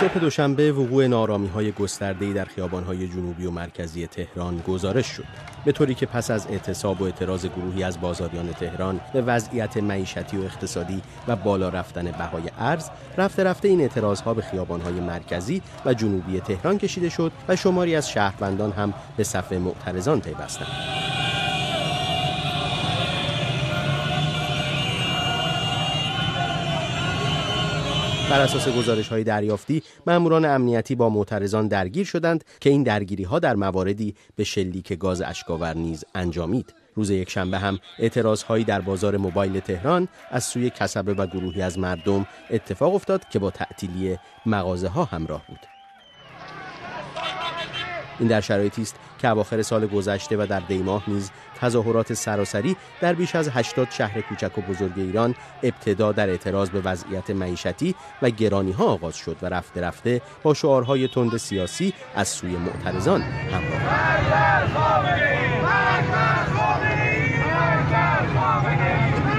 صبح دوشنبه وقوع نارامی‌های گسترده‌ای در خیابان‌های جنوبی و مرکزی تهران گزارش شد، به طوری که پس از اعتصاب و اعتراض گروهی از بازاریان تهران به وضعیت معیشتی و اقتصادی و بالا رفتن بهای ارز، رفته رفته این اعتراض‌ها به خیابان‌های مرکزی و جنوبی تهران کشیده شد و شماری از شهروندان هم به صف معترضان پیوستند. بر اساس گزارش‌های دریافتی، ماموران امنیتی با معترضان درگیر شدند که این درگیری‌ها در مواردی به شلیک گاز اشک‌آور نیز انجامید. روز یکشنبه هم اعتراض‌هایی در بازار موبایل تهران از سوی کسبه و گروهی از مردم اتفاق افتاد که با تعطیلی مغازه‌ها همراه بود. این در شرایطی است که اواخر سال گذشته و در دیماه نیز تظاهرات سراسری در بیش از 80 شهر کوچک و بزرگ ایران ابتدا در اعتراض به وضعیت معیشتی و گرانی‌ها آغاز شد و رفته رفته با شعارهای تند سیاسی از سوی معترضان همراه شد.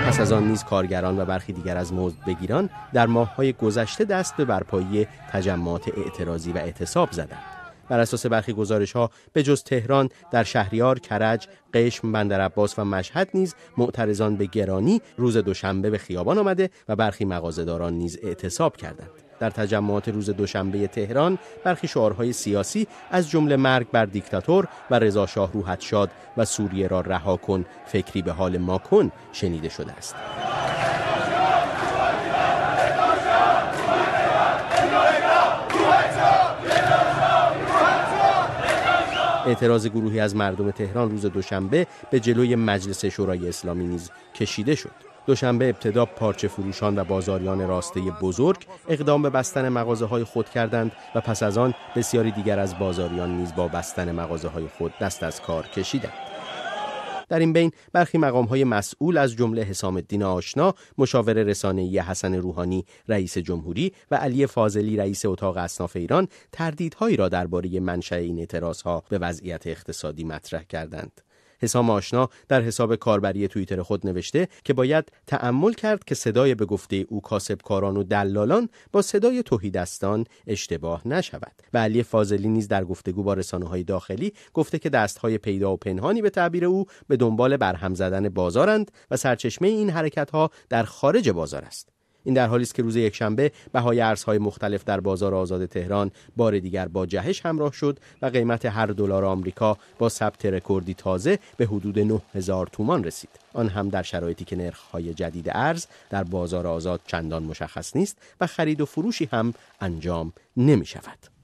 پس از آن نیز کارگران و برخی دیگر از مزد بگیران در ماه‌های گذشته دست به برپایی تجمعات اعتراضی و اعتصاب زدند. بر اساس برخی گزارش‌ها به جز تهران در شهریار، کرج، قشم، بندرعباس و مشهد نیز معترضان به گرانی روز دوشنبه به خیابان آمده و برخی مغازه‌داران نیز اعتصاب کردند. در تجمعات روز دوشنبه تهران برخی شعارهای سیاسی از جمله مرگ بر دیکتاتور و رضا شاه روحت شاد و سوریه را رها کن، فکری به حال ما کن شنیده شده است. اعتراض گروهی از مردم تهران روز دوشنبه به جلوی مجلس شورای اسلامی نیز کشیده شد. دوشنبه ابتدا پارچه فروشان و بازاریان راسته بزرگ اقدام به بستن مغازه‌های خود کردند و پس از آن بسیاری دیگر از بازاریان نیز با بستن مغازه‌های خود دست از کار کشیدند. در این بین برخی مقام‌های مسئول از جمله حسام الدین آشنا، مشاور رسانه‌ای حسن روحانی رئیس جمهوری و علی فاضلی رئیس اتاق اصناف ایران تردیدهایی را درباره منشأ این اعتراض‌ها به وضعیت اقتصادی مطرح کردند. حسام آشنا در حساب کاربری توییتر خود نوشته که باید تأمل کرد که صدای به گفته او کاسبکاران و دلالان با صدای تهیدستان اشتباه نشود. و علی فاضلی نیز در گفتگو با رسانه‌های داخلی گفته که دست‌های پیدا و پنهانی به تعبیر او به دنبال برهم زدن بازارند و سرچشمه این حرکت‌ها در خارج بازار است. این در حالی است که روز یکشنبه بهای ارزهای مختلف در بازار آزاد تهران بار دیگر با جهش همراه شد و قیمت هر دلار آمریکا با ثبت رکوردی تازه به حدود 9000 تومان رسید. آن هم در شرایطی که نرخ‌های جدید ارز در بازار آزاد چندان مشخص نیست و خرید و فروشی هم انجام نمی شود.